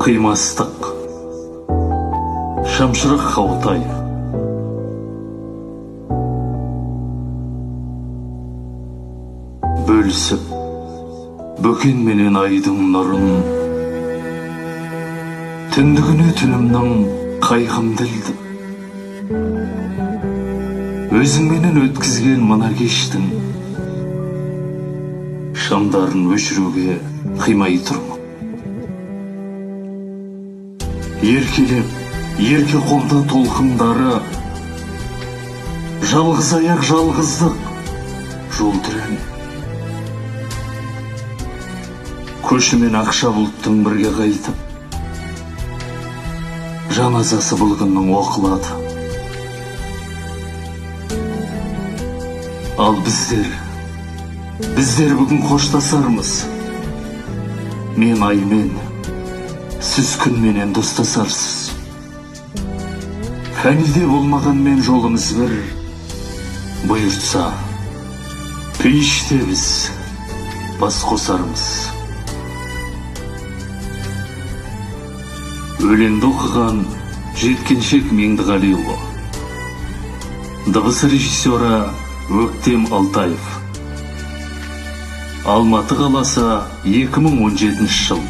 Қимастық. Шамшырақ Қаутай. Бөлісіп Бөкен менен айдың нұрын, түндігіне түнімнің қайғымды ілдім. Өзіңменен өткізген мына кештің шамдарын өшіруге қимай тұрмын. Еркелеп, ерке қолда толқындары, жалғыз аяқ жалғыздық жол түрем. Көшімен ақша бұлттың бірге қайтып, жаназасы бұл күннің оқылады. Ал біздер бүгін қоштасармыз. Мен аймен, сіз күнменен достасарсыз. Фәниде болмағанмен жолымыз бір, бұйыртса, пейіште біз бас қосармыз. Өлеңді оқыған Жеткіншек Меңдіғалиұлы. Дыбыс режиссері Өктем Алтаев. Алматы қаласы, 2017 жыл.